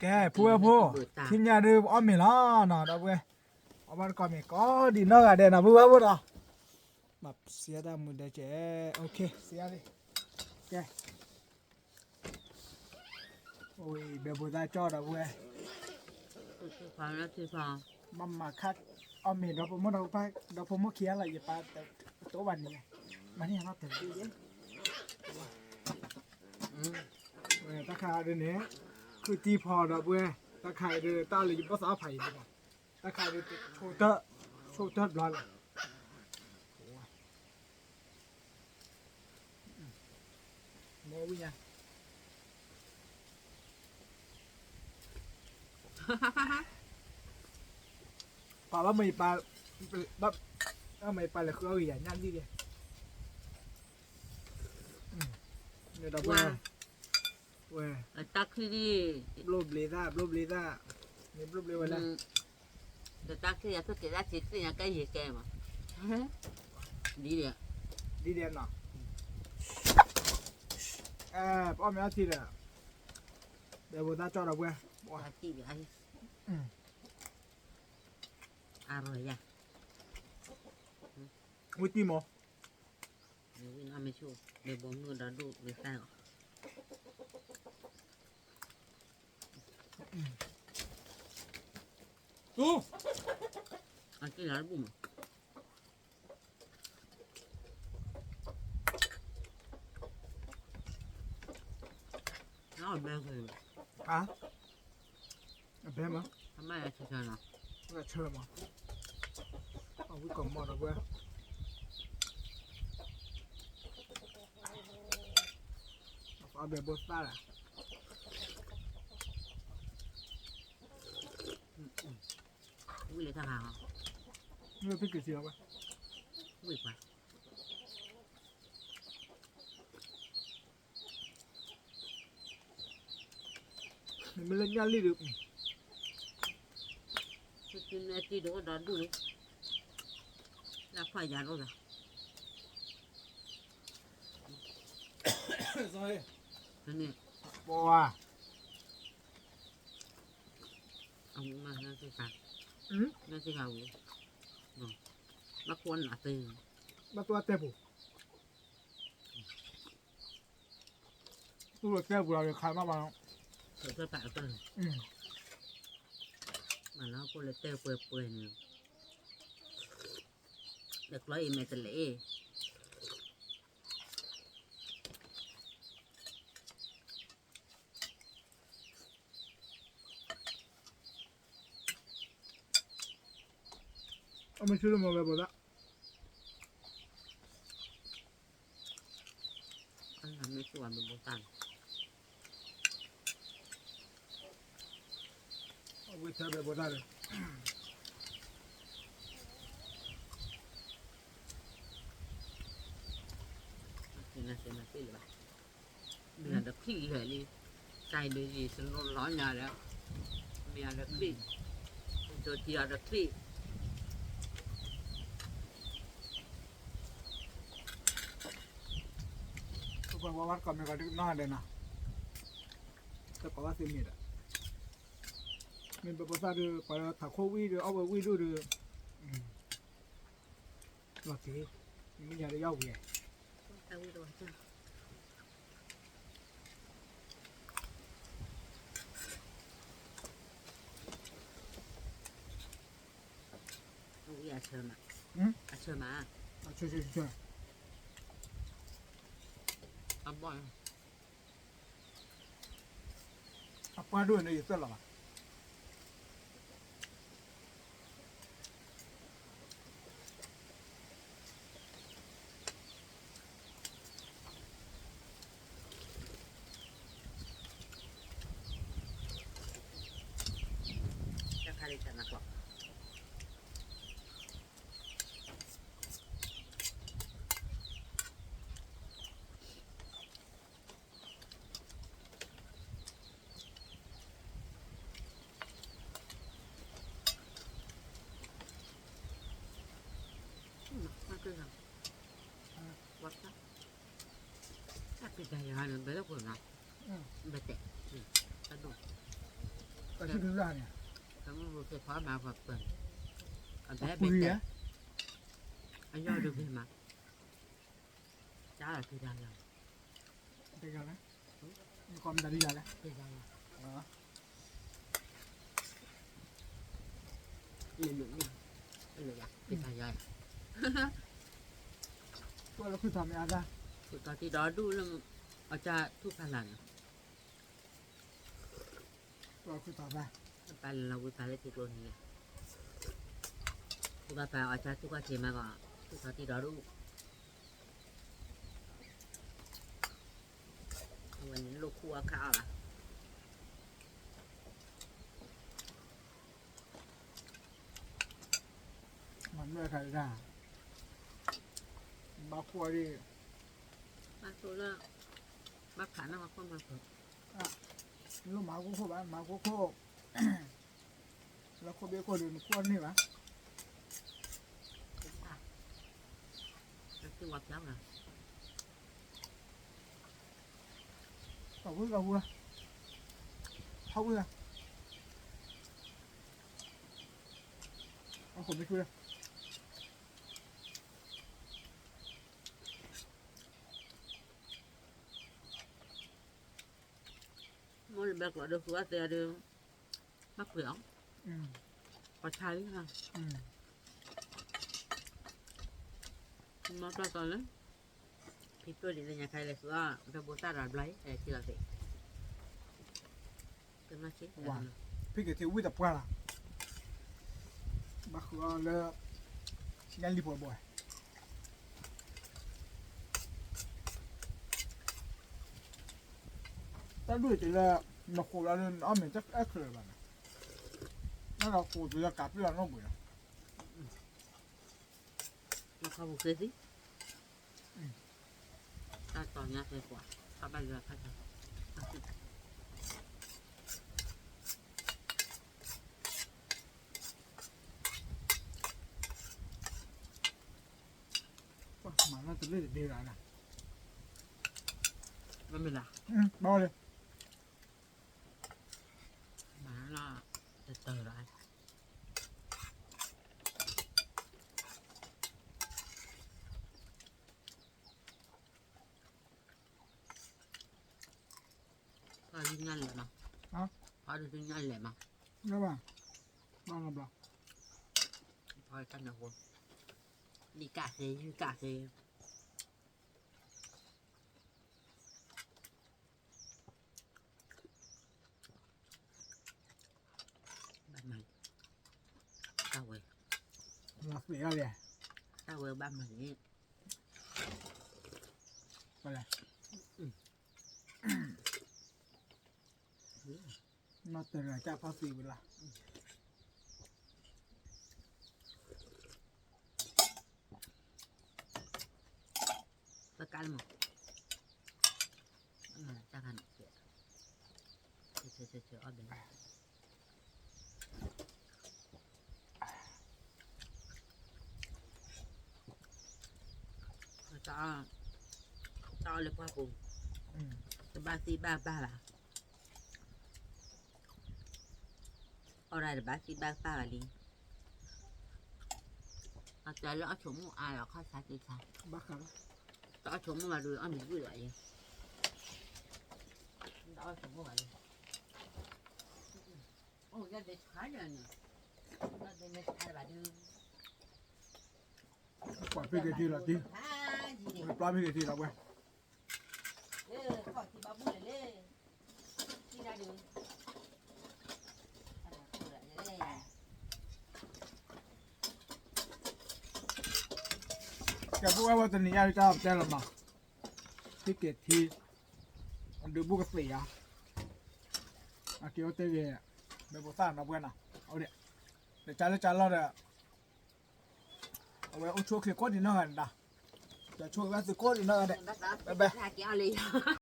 ကဲ ဖုဝဲၢ်ဖိ, ထံၣ်ညါဒုးပအီၣ်မ့ၤလီၤနီၤ ဒီပုၢ်ဝဲၢ်, အီၣ်ဘၣ်တကီၢ်မ့ၤ ကိးဒံးနီၢ်ဂၤဒဲးနီၤ ဖုဝဲၢ်ဖိနီၤ, မၤစံးတၢ်မူဒဲကဲ, စံးတၢ်, ကဲ, ဝံၤ ဘဲဘိသၣ်ကၠီၣ်ဒီပုၢ်ဝဲၢ်, မၤမၤခါအီၣ်မ့ၤဒီဖိမိၢ်ဒီဖိခွါ ဒီဖိမိၢ်ခံဂၤလီၤ ယပၢ်တအိၣ်ဘၣ်န့ၣ်, မၤန့ၢ်အလီၢ်တဘ့ၣ်ယဲ တၢ်ခါဒ်န့ၣ်, ခုၣ်တံၢ်ဖီဒီပုၢ်ဝဲၢ်, တၢ်ခါအံၤဒ်တၢ်လၢယဘီၣ်သးအီၣ်ဖးအံၤဒ်, တၢ်ခါဒ်, ဆိကတၢၢ်ဘျီလီၤ, မ့ၢ်ဝံၤညါ ပှၤဘၣ်မုာ်ယပၢ်, ဘၣ်မုာ်ယပၢ်လဲၤဃုအီၣ်ဂ့ၤယၤညၣ်လံၣ်ဒဲး, ဒီပုၢ်ဝဲၢ်, ဝဲ, တၢ်ခံလံ, ဘျိၣ်ဘျ့သၣ် ဘျိၣ်ဘျ့သၣ်, မ့ၢ်ဘျိၣ်ဘျ့ဝဲလဲၣ်, ဒီးတၢ်ခံယၤသ့ၣ်ကဲးတၢ်ဆံးသ့ၣ်ညါကဲယဲၢ်ကဲမး, ဒ်ဒဲး, ဒ်ဒဲးနီၤ, ပအီၣ်မ့ၤအီထံဒီး, ဘဲဘိသၣ်ကၠီၣ်ဒီပုၢ်ဝဲၢ်, အါရယၤ, ဝံၤတံၢ်မး, ဝံၤအီၣ်မ့ၤဆိ, ဘဲဘိမုၢ်ဒီဒူၣ်ဝံၤသၣ်အီၤ အက့ၢ်လီၤတဘူၣ်မး, အဘဲ, အဘဲမး, အမ့ၢ်ဆၢဆၢနီၤ, ဆၢမး, အဝံၣ်ကီးမီၢ်ဒီပုၢ်ဝဲၢ်, အဘဲဘိသၣ်လီၤ, ဝံၣ်လၢတၢ်ခါ, ဝံၣ်ပှၤ မ့မ့ၢ်လၢညၣ်လံၣ်ဒီး, တံၤဒီးအိၣ်ဒီဒူၣ်လံ, လၢခွါယၤလိာ်သး, န့ၣ်, ပှၤ, အမၤနၢ်သ့ၣ်ခါ, နၢ်သ့ၣ်ခါဝံၤ, ဘၣ်ခိၣ်နးသ့, ဘၣ်တိၢ်တဲပူၤ သူၣ်လီၤတဲပှဲၤလီၤခါမးဘၣ်, မၤလၢဟီၣ်ခိၣ်လၢတဲပှဲၤပှဲၤန့ၣ်, ဒီးကျီအံၤမဲာ်တလဲၣ်အ့ၣ် အမ့ၢ်ဆူၣ်လၢမ့ၢ်ဝဲဘိသၣ်, အမ့ၢ်ဆူၣ်ဝဲဘိသၣ်န့ၣ်, အဝံၣ်ဆၢဘဲဘိသၣ်န့ၣ်, နသ့ၣ်နသ့ၣ်လၢၤဘၣ်, မ့ၢ်ဒီးချံၣ်လဲၣ်လံ, စံးဘၣ်ယံၤစနီလီၤညါဒီး, မ့ၢ်ဒီးချံၣ်, ဒိးတံၢ်အီၤဒီးချံၣ် ပှၤဝဲဝဲတကိးမ့ၢ်ကီးဒ်နီၢ်ဒဲးနီၤ, တကိးဘၣ်သ့မ့ၢ်ဒီး, မ့ၢ်ဘၣ်ပသးဒီး ပှၤလၢထးခိၣ်ဝံၣ်ဒီး အီၣ်ဝဲဝံၣ်ဒိၣ်ဒီး, လီၤက့ၤ, မ့ၢ်ညါဒီးယီၢ်ဝံၤ, အဝံၣ်အဆၢမး, အဆၢမး, အဆၢဆၢဆၢ, အဘီၣ်, အပှၢ်ဒိၣ်န့ၣ်ယသၢလီၤဘၣ်. တၢ်ခါလံတၢ်နးကျီၢ် တၢ်ပံၤတၢ်ယၤန့ၣ် ဘဲလၢပှဲၤနီၤ, ဘဲတဲာ်, တၢ်ဒိၣ်, ပှၤဆံကလုၢ်န့ၣ်, ကမုၢ်ဟူသ့ၣ်ဖီမၤပှၤပၢၤ, အဘဲဘဲတဲ, အယီၢ်ဒုးဘဲမး, ကၢ်လီၤဖံးတၢ်လီၤ, တဲယၤလဲၣ်, နကီၢ်မတၤဒ်ယၤလဲၣ်, တဲယၤလဲၣ်, လၢယၤ, တဲယၤလဲၣ်, ကွၢ်လၢခုၣ်ထီၣ်မ့ၢ်အါဒၣ်, ခုၣ်ထီၣ်တံၢ်ဒီဒူၣ်လၢ အကၢ်ထူၣ်ဖးလၢ်န့ၣ် ပှၤခုၣ်ထီၣ်သး, ပၢ်လၢလီၤဝံသးလၢထံကျိနံၤလဲၣ်, ပၢ်ပၢ်အီၣ်ကၢ်ထူၣ်ခီၣ်ထံးမးကီး, ခုၣ်ထီၣ်တံၢ်ဒီဒူၣ်, အဝဲန့ၣ်လိၣ်ခူၣ်အီၣ်ခးအီၣ်ဘၣ်. မၤနွဲၣ်ခါတၢ်, ဘၣ်ခိၣ်အီၤဒ်, ဘၣ်ခိၣ်လၢ, ဘၣ်ဖးနီၢ်ခိၣ်မၤခိၣ်, လိၣ်မၤခိၣ်ခိၣ်ဘၣ်, မၤခိၣ်ခိၣ်, လၢခိၣ်ဘ့ၣ်ခိၣ်ဒုးနခိၣ်န့ၢ်ဘၣ်. ကဝံၤကဝံၤ, ဟးဝံၤ, အခိၣ်မ့ၢ်ဆူၣ်လၢ, မိၢ်လၢဘဲကျိးဒိဃုအီၣ်သ့အီၤဒီး, ဘၣ်ပှ့ၤအီၤ, ပှၤဆါလံ, မၤတီတီလၢ, ဖံဖျိဒ်သိးညါခါ လဲၤဃုအီၣ် ဒီးဘိသၣ်ဒီးဘျီအံၤ ထံလီၤသ့ၣ်, ကမၤဆ့, ဖံက့ၤထံဝံၣ်တပှၢ်လီၤ, ဘၣ်ဃုအီၣ်လၢ, ညၣ်လံၣ်ဖိတဘိ, တၢ်ဒူၣ်အံၤတုၤလၢ, နဃိးလီၤလၢနအီၣ်မ့ၤ တအဲၣ်ချုးလၢၤဘၣ်န့ၣ်, နဃိးတုၤလၢကးပျုၢ်လီၤနီၢ်ဘှံးလီၤ. နခီပူၤဃ့သံ, တၢ်တီၤညါသ့ကွၢ်, တၢ်ဘၣ်ယွၤဖးတၢ်, မၤလီၤတလ့ၢ်တဘ့ၣ်လီၤ, ဘၣ်မ့ၢ်လၢ, ဘၣ်လၢ, မၤလီၤ, တတၢၢ်လီၤ. ဖီဒုးညၣ်လဲၣ်မး, ဖီဒုးညၣ်လဲၣ်မး, ဖီတၢ်န့ၣ်အဃိ, လံၣ်ကၣ်ဃ့ ယုၢ်ကၣ်ဃ့ ဘၣ်မၤ, တၢ်ဝဲ, တၢ်ဝဲဘၣ်မၤန့ၣ်, နီၢ်တရၣ်ကၢ်ဖီသံဝံၤလီၤ. ပကါလၢမး, တၢ်ခါန့ၣ်, ဆၢဆၢဆၢအီၣ်ဘဲ, တၢ်အီၣ်လၢပှၢ်ပူၤ, တဘၣ်သံဘၣ်ပၢ်ဘၣ်, အီၣ်ဒၣ်တဘၣ်သံဘၣ်ပၢ်ဘၣ်လံ. အတဲလၢအီၣ်ဆိးမုၢ်အါလီၤခီၣ်ဆါသ့ဆါ, တအီၣ်ဆိးမုၢ်ဘၣ်ဒီးအီၣ်မ့ၤဂုၢ်လီၤယဲ, တအီၣ်ဆိးမုၢ်ဘၣ်လံ, အိၣ်ယဲဒၣ်ဆါယဲန့ၣ်, ဘၣ်ဒုး ပှၤဖံးက့ၤထံလီၤတံၢ်, ပှၤဖံးက့ၤထံလီၤဝဲ, ကဲ ပဝဲဝဲတနံၤညါဒုးတၢ်တဲလီၤမး, ဖံးက့ၤထံ, ဒုးဘူးကသ့ၣ်ယါ, အက့ၤအိၣ်တ့ၢ်ဂ့ၤ, ဘဲဘိးသၣ်နီၤပှဲၤနီၤ, အဝဲ, တၢ်လၢတၢ်လီၢ်ဒီး အဝဲအိၣ်ဆိၣ်ချ့ကိးဒံးနီၢ်ဂၤဒဲး, တၢ်ဆိၣ်ဂ့ၤဘၣ်သုကိးဒံးနီၢ်ဂၤဒဲး, ဘဲဘဲ, က့ၤအီၤလံ,